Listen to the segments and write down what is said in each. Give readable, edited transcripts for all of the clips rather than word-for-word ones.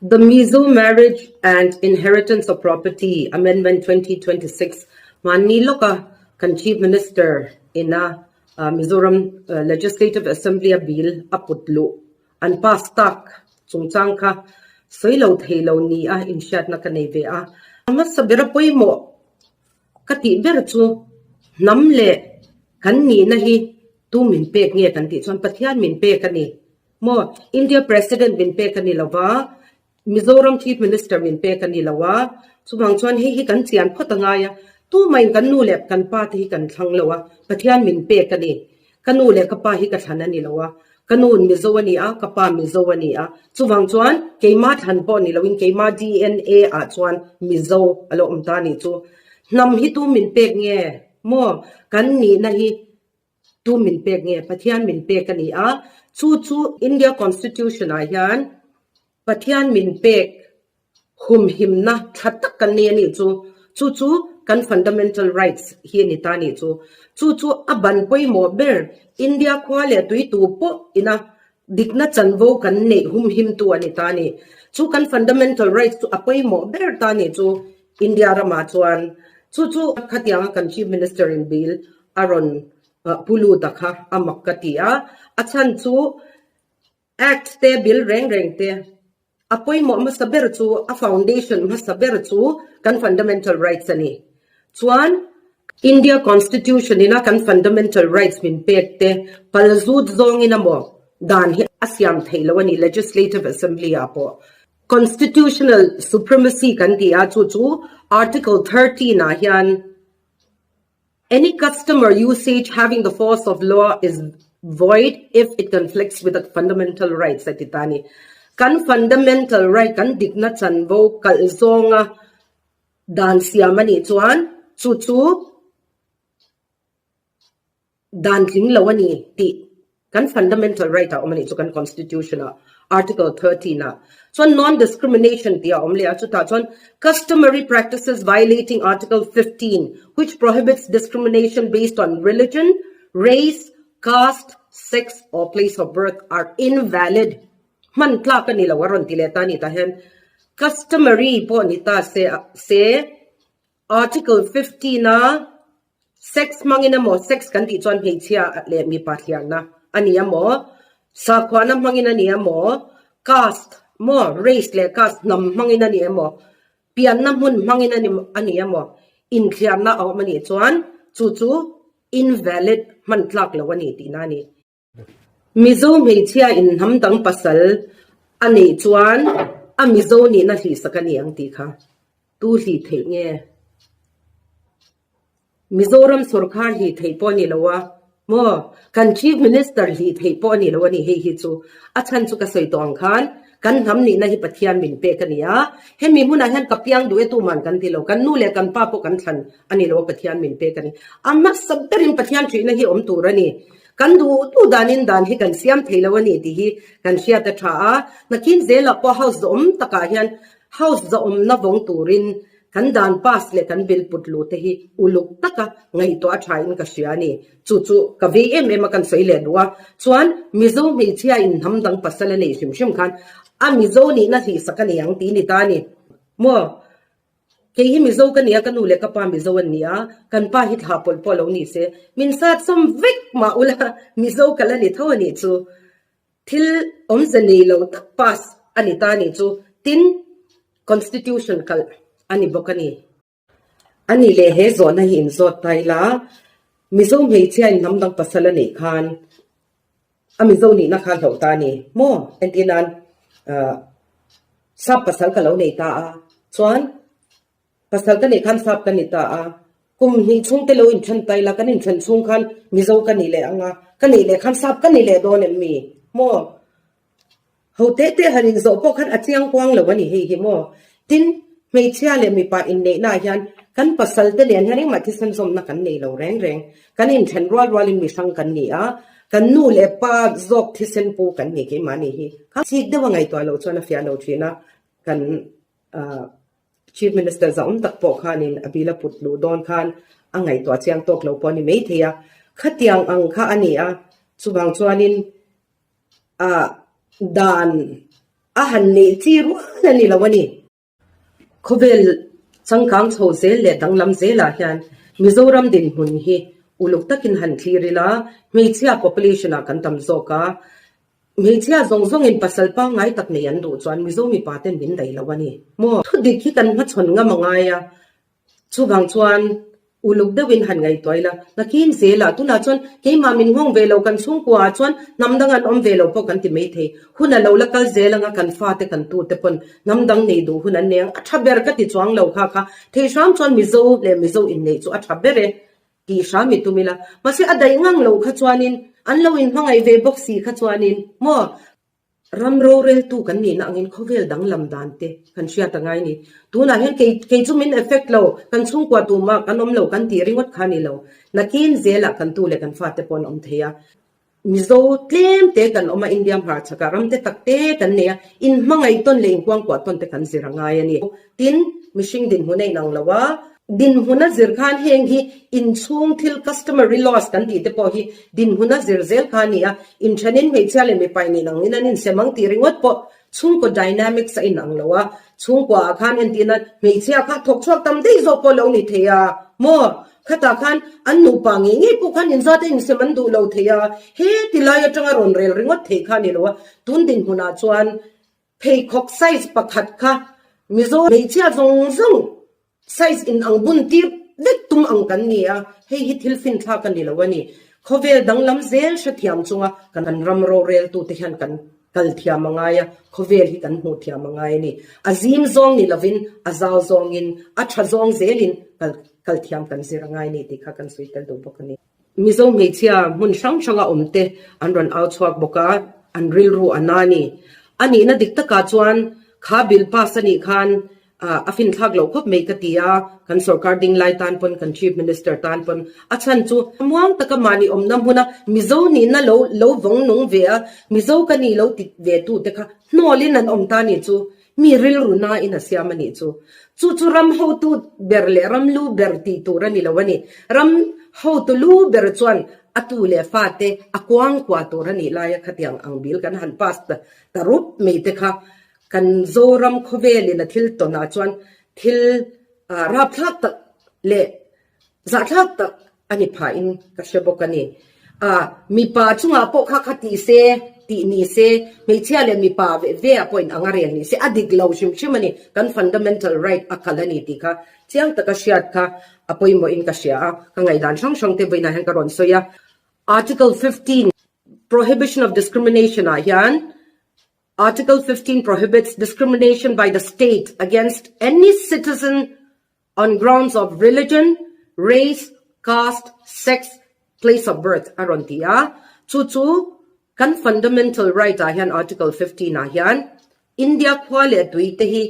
The Mizo Marriage and Inheritance of Property Amendment 2026 hmanni lawka kan Chief Minister ina Mizoram Legislative Assembly a bill a put luh an pass tak chungchang kha sawi lo thei lo ni a inhriatna ka nei ve a. A hmasa bera pawimawh ka tih ber chu hnam leh kan nihna hi tu min pek nge kan tih chuan Pathian min pek a ni maw? India President min pek a ni lo va, Mizoram Chief Minister min pek a ni lo a, chuvang chuan hei hi kan chian phawt a ngai a, tumahin kan nu leh kan pa te hi kan thlang lo a, Pathian min pek a ni. Ka nu leh ka pa hi ka thlan a ni lo a, ka nu'n Mizo a ni a, ka pa Mizo a ni a, chuvang chuan keima thlan pawh ni loin keima DNA ah chuan Mizo a lo awm ta a nih chu. Hnam hi tu min pek nge maw? Kan nihna hi Tu min pek nge? Pathian min pek a ni a, chu chu India Constitution ah hian Pathian min pek humhimna tha tak kan nei a nih chu. Chu chu kan fundamental rights hi a ni ta a nih chu. Chu chu a ban pawimawh ber India khua leh tui tu pawh ina dikna chanvo kan neih humhimtu a ni ta a ni. Chu kan fundamental rights chu a pawimawh ber ta a nih chu India ramah chuan. Chu chu khatianga kan Chief Minister in bill a rawn pu lut a kha a mak ka ti a, a chhan chu Act te bill reng reng te a pawimawh hmasa ber chu a foundation hmasa ber chu kan fundamental rights a ni. Chuan India Constitution ina kan fundamental rights min pek te pal zut zawngin emaw dan hi a siam theih loh a ni Legislative Assembly ah pawh. Constitutional supremacy kan ti a chu chu Article 13 ah hian Any custom or usage having the force of law is void if it conflicts with the fundamental rights a ti ta a ni. Kan fundamental right, kan dikna chanvo kalh zawnga dan siam a nih chuan chu chu dan tling lo a ni tih Kan fundamental right ah awm a nih chu kan constitution ah article 13 ah chuan non-discrimination tih a awm leh a, chutah chuan customary practices violating article 15 which prohibits discrimination based on religion, race, caste, sex or place of birth are invalid hman tlak a ni lo a rawn ti leh ta a ni tah hian customary pawh ni ta se se Article 15 a sex hmangin emaw, sex kan tih chuan hmeichhia leh mipa thliarna a ni emaw, sakhuana hmangin a ni emaw, caste maw, race leh caste hnam hmangin a ni emaw, pianna hmun hmangin a ni emaw, inthliarna a awm a nih chuan chu chu invalid hman tlak lo a ni tihna a ni. Mizo hmeichhia in hnam dang pasal a neih chuan a Mizo nihna hlihsak a ni ang tih kha tu hlih theih nge? Mizoram sawrkhar hlih theih pawh a ni lo a maw? Kan Chief Minister hlih theih pawh a ni lo a ni hei hi chu. A chhan chu ka sawi tawh ang khan kan hnam nihna hi Pathian min pek a ni a, hemi hmunah hian ka piang duh e tuman kan ti lo, kan nu leh kan pa pawh kan thlan a ni lo a Pathian min pek a ni. A hmasa berin Pathian ṭihna hi awm tur a ni. Kan duh duh danin dan hi kan siam thei lo a ni tih hi kan hriat a tha a, nakin zelah pawh house zawhawm takah hian house zawhawmna vawng turin kan dan pass leh kan bill put luh te hi uluk taka ngaihtuah a tha in ka hria a ni. Chu chu ka vei em em a kan sawi leh duh a, chuan Mizo hmeichhia in hnam dang pasal a neih hrim hrim khan a Mizo nihna hlihsak a ni ang tih ni ta a ni maw? Kei hi Mizo ka ni a, ka nu leh ka pa Mizo an ni a, kan pa hi thla pawlh pawh lo ni se, min sat sawm vek mah ula Mizo ka la ni tho a nih chu. Thil awmze nei lo tak pass a ni ta a nih chu, tin Constitution kalh a ni bawk a ni. A nih leh he zawhna hi inzawt ta ila, Mizo hmeichhia in hnam dang pasal a neih khan A Mizo nihna kha hlauh ta a ni maw? Entir nan sap pasal ka lo nei ta a, chuan pasal ka neih khan sap ka ni ta a, kum hnih chhung te lo inthen ta ila, kan inthen chhung khan Mizo ka ni leh ang a, ka neih leh khan sap ka ni leh dawn em mi maw? Ho teh teh han inzawh pawh khan a chiang kuang lo a ni hei hi maw? Tin, hmeichhia leh mipa inneihna ah hian kan pasal te nen hian engmah thisen zawmna kan nei lo reng reng. Kan inthen rual rualin mi hrang kan ni a, kan nu leh pa zawk thisen pu kan ni keimah ni hi. Kha chik deuh a ngaihtuah loh chuan a fiah lo thin a, kan Chief Minister zahawm tak pawh khanin a bil a put luh dawn khan a ngaihtuah chiang tawk lo pawh a ni maithei a, khatiang ang kha a ni a, chuvang chuanin Ah dan a han neih chi rual a ni lo a ni. Khawvel changkang chho zel leh danglam zelah hian Mizoram dinhmun hi uluk takin han thlir ila, hmeichhia population ah kan tam zawk a, hmeichhia zawng zawngin pasal pangngai tak nei an duh chuan Mizo mipa ten min daih lo a ni maw? Thudik hi kan hmachhawn ngam a ngai a, Chuvang chuan uluk deuhin han ngaihtuah ila, nakin zelah tunah chuan keimah min nghawng ve lo kan chhungkua ah chuan hnam dang an awm ve lo pawh kan ti mai thei. Hun a lo la kal zel anga kan fate kan tute pawn hnam dang nei duh hun an nei ang. A tha ber ka ti chuang lo kha kha thei hram chuan Mizo leh Mizo inneih chu a tha ber e tih hram i tum ila. Mahse a daih ngang lo kha chuanin an lo inhmangaih ve bawk si kha chuanin maw? Ram roreltu kan nihna angin khawvel danglam dan te kan hriat a ngai ni. Tunah hian kei kei chu min effect lo, kan chhungkua tumah kan awm lo kan tih ringawt kha a ni lo. Nakin zelah kan tu leh kan fate pawh an awm thei a. Mizo tlem te kan awm a, India hmarchhakah ram te tak te kan nei a, inhmangaih tawn leh inkuangkuah tawn te kan zir a ngai a ni. Tin, mihring dinhmun a inang lo a. Dinhmuna zir khan heng hi inchhung thil customary laws kan tih te pawh hi dinhmuna zir zel kha a ni a, inthenin hmeichhia leh mipa in inang in an insem ang tih ringawt pawh chhungkaw dynamics a inang lo a, chhungkua ah khan entirna hmeichhia kha thawk chhuak tam daih zawk pawh lo ni thei a maw? Khatah khan an nupa ngei ngei pawh khan inzat a insem an duh lo thei a, he ti lai atanga rawn rel ringawt thei kha a ni lo a, tun dinhmunah chuan pheikhawk size pakhat kha Mizo hmeichhia zawng zawng Size in ang bun tir vek tum ang kan ni a, hei hi thil finthlak a ni lo a ni. Khawvel danglam zel hrethiam chunga kan ram roreltute hian kan kal thiam a ngai a, khawvel hi kan hmuh thiam a ngai a ni. A zim zawng ni lovin a zau zawngin, a tha zawng zelin kal kal thiam kan zir a ngai a ni tih kha kan sawi tel duh bawk a ni. Mizo hmeichhia hmun hrang hranga awm te an rawn au chhuak bawk a, an rilru a na a ni. A nihna dik takah chuan kha bill pass a nih khan a finthlak loh khawp mai ka ti a, kan sorkar ding lai tan pawn kan Chief Minister tan pawn a chhan chu muang taka mahni awmna hmuna Mizo nihna lo lo vawng nung ve a, Mizo ka nih lo ti ve tu te kha hnawlin an awm ta nih chu mi rilru nain a siam a nih chu. Chu chu ram hotu ber leh ram lu ber tih tur a ni lo a ni. Ram hotu lu ber chuan a tu leh fate a kuangkuah tur a nih laia khatiang ang bil kan han pass ta rup mai te kha Kan Zoram khawvelin a thil tawnah chuan thil rapthlak tak leh zahthlak tak a ni phahin ka hre bawk a ni. Mipa chungah pawh kha kha tih se, tih ni se, hmeichhia leh mipa ve ve ah pawhin anga rel ni se, a dik lo hrim hrim a ni. Kan fundamental right a kal a ni tih kha chiang taka hriat kha a pawimawhin ka hria a, ka ngaihdan hrang hrang te vawiinah hian ka rawn sawi a. Article 15, Prohibition of Discrimination ah hian Article 15 prohibits discrimination by the state against any citizen on grounds of religion, race, caste, sex, place of birth a rawn ti a. Chu chu kan fundamental right ah hian Article 15 ah hian India khua leh tui te hi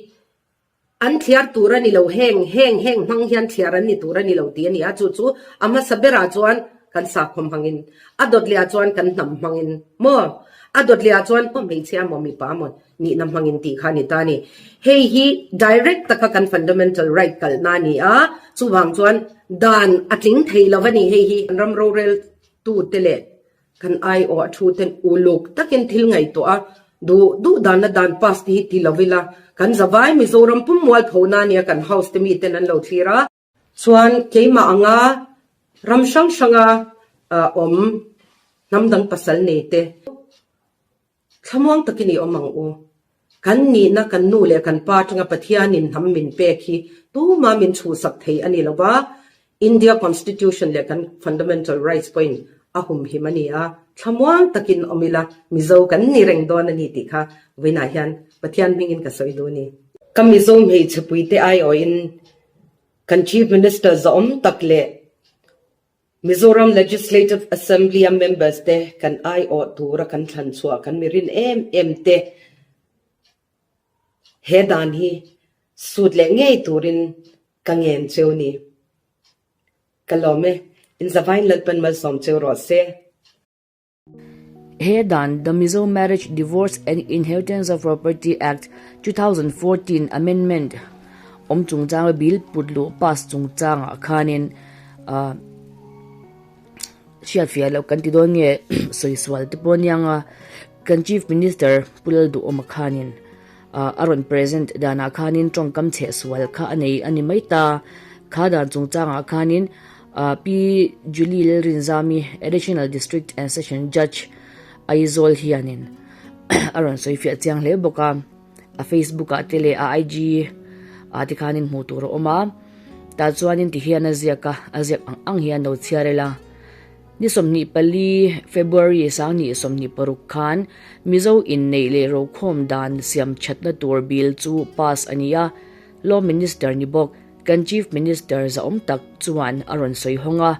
An thliar tur a ni lo, heng, heng, heng hmang hian thliar an ni tur a ni lo tih a ni a, chu chu a hmasa berah chuan kan sakhaw hmangin, a dawt lehah chuan kan hnam hmangin maw, a dawt lehah chuan aw hmeichhia maw mipa maw nihna hmangin tih kha a ni ta a ni. Hei hi direct taka kan fundamental right kalhna a ni a, chuvang chuan dan a tling thei lo a ni hei hi. Kan ram roreltute leh Kan aiawh a thu ten uluk takin thil ngaihtuah a, duh duh danna dan pass te hi ti lo ila, kan zavai Mizoram pum mualpho na nia kan house te mi ten an lo thlir a. Chuan keimah anga ram hrang hranga awm hnam dang pasal nei te. Thlamuang takin i awm ang u. Kan nihna kan nu leh kan pa atanga Pathianin hnam min pek hi tuma min chhuhsak thei a ni lo va, India Constitution leh kan Fundamental Rights pawhin a humhim a ni a, thlamuang takin awm ila Mizo kan ni reng dawn a ni tih kha vawiinah hian Pathian hmingin ka sawi duh a ni. Ka Mizo hmeichhe puite aiawhin kan Chief Minister zawhawm tak leh Mizoram Legislative Assembly-a members te kan aiawh tura kan thlan chhuah kan mi rin em em te he dan hi sut leh ngei turin ka ngen cheu ni. Ka lawm e, inzavain Lalpan malsawm cheu rawh se. He dan, The Mizo Marriage, Divorce and Inheritance of Property Act, 2014, Amendment, awm chungchanga bill put luh pass chungchangah khanin hriatfiah loh kan ti dawn nge sawi sual te pawh aniang a, kan Chief Minister Pu Lalduhawma khanin. A rawn present danah khanin tawngkam chheh sual kha a nei a ni mai ta. Kha dan chungchangah khanin Pi Julie Lalrinzami, Additional District and Session Judge, Aizawl hianin a rawn sawi fiah chiang hle bawk a. A Facebook ah te leh a IG ah te khanin hmuh tur a awm a. Tah chuanin tihian a ziak a, a ziak ang ang hian lo chhiar ila. Ni 24 February 2026 khan Mizo inneih leh rokhawm dan siam thatna tur bill chu pass a ni a, Law Minister ni bawk kan Chief Minister zahawm tak chuan a rawn sawi hawng a.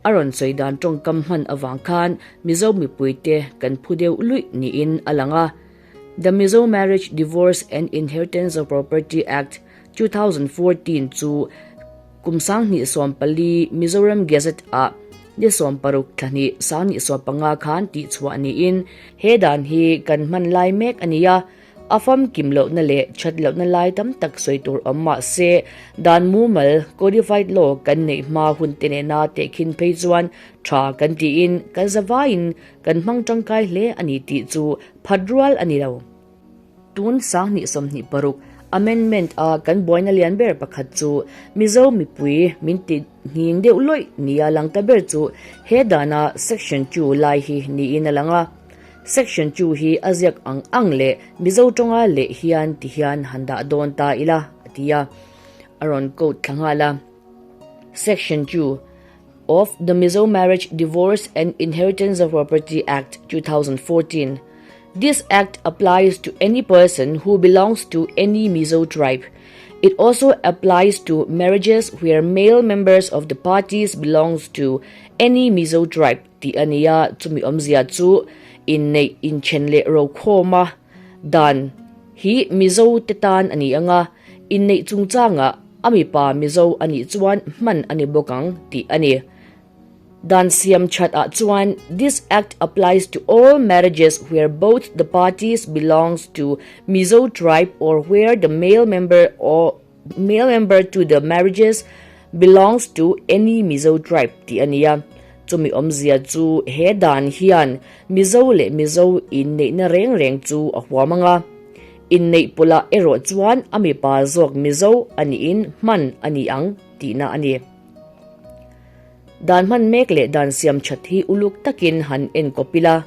A rawn sawi dan tawngkam hman avang khan Mizo mipuite kan phu deuh luih niin a lang a. The Mizo Marriage, Divorce and Inheritance of Property Act, 2014 chu Kum 2014 Mizoram Gazette ah ni 60 thla hnih 2015 khan tihchhuah niin he dan hi kan hman lai mek a ni a, a famkim lohna leh that lohna lai tam tak sawi tur awm mah se dan mumal, codified law, kan neih hma hun te nena tehkhin phei chuan tha kan tiin kan zavaiin kan hmang tangkai hle a ni tih chu phat rual a ni lo. Tun 2026 Amendment a kan buaina lian ber pakhat chu Mizo mipui min ti hning deuh lawih nia lang ta ber chu he dana Section 2 lai hi niin a lang a. Section 2 hi a ziak ang ang leh Mizo tawnga leh hian ti hian han dah dawn ta ila a ti a, a rawn quote thla nghal a. Section 2 of the Mizo Marriage, Divorce and Inheritance of Property Act 2014. This act applies to any person who belongs to any Mizo tribe. It also applies to marriages where male members of the parties belongs to any Mizo tribe tih a ni a, chumi awmzia chu inneih inthen leh rokhawma dan hi Mizo te tan a ni ang a, inneih chungchangah A mipa Mizo a nih chuan hman a ni bawk ang tih a ni. Dan siam that ah chuan this act applies to all marriages where both the parties belongs to Mizo tribe or where the male member or male member to the marriages belongs to any Mizo tribe tih a ni a. Chumi awmzia chu he dan hian Mizo leh Mizo inneihna reng reng chu a huam ang a. Inneih pawlah erawh chuan a mipa zawk Mizo a niin hman a ni ang tihna a ni. Dan hman mek leh dan siam that hi uluk takin han enkawp ila,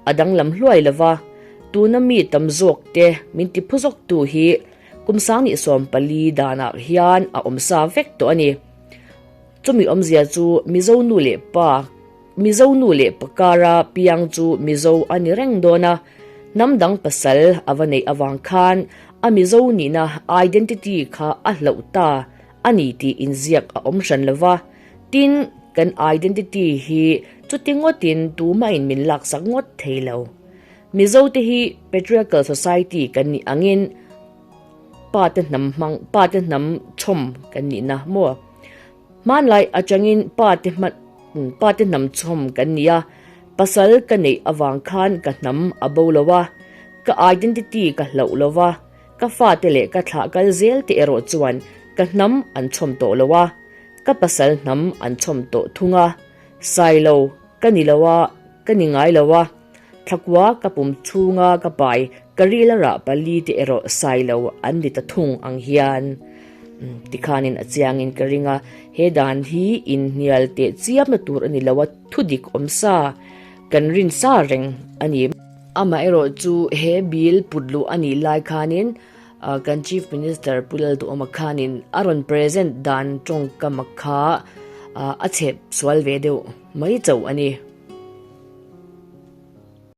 a danglam hluai lova, tuna mi tam zawk te min ti phu zawktu hi kum 2014 danah hian a awm sa vek tawh a ni. Chumi awmzia chu Mizo nu leh pa Mizo nu leh pa kara piang chu Mizo a ni reng dawn a, hnam dang pasal a va neih avang khan a Mizo nihna, identity, kha a hloh ta a ni tih inziak a awm hran lo va. Tin, kan identity hi chuti ngawtin tumahin min laksak ngawt thei lo. Mizo te hi patriarchal society kan nih angin pa te hnam hmang, pa te hnam chhawm kan nihna maw? Hmanlai atangin pa te hman pa te hnam chhawm kan ni a, pasal ka neih avang khan ka hnam a bo lo a, ka identity ka hloh lo va, ka fate leh ka thlah kal zel te erawh chuan ka hnam an chhawm tawh lo a, ka pasal hnam an chhawm tawh thung a, Sailo ka ni lo a, ka ni ngai lo a, thlakua ka pum chhunga ka pai ka ril a rah pali te erawh Sailo an ni ta thung ang hian tikhanin a chiangin ka ring a, he dan hi inhnial teh chiamna tur a ni lo a, thudik awm sa kan rin sa reng a ni. Amaherawh chu he bill put luh a nih lai khanin kan Chief Minister Pu Lalduhawma khanin a rawn present dan tawngkam kha a chhep sual ve deuh mai chauh a ni.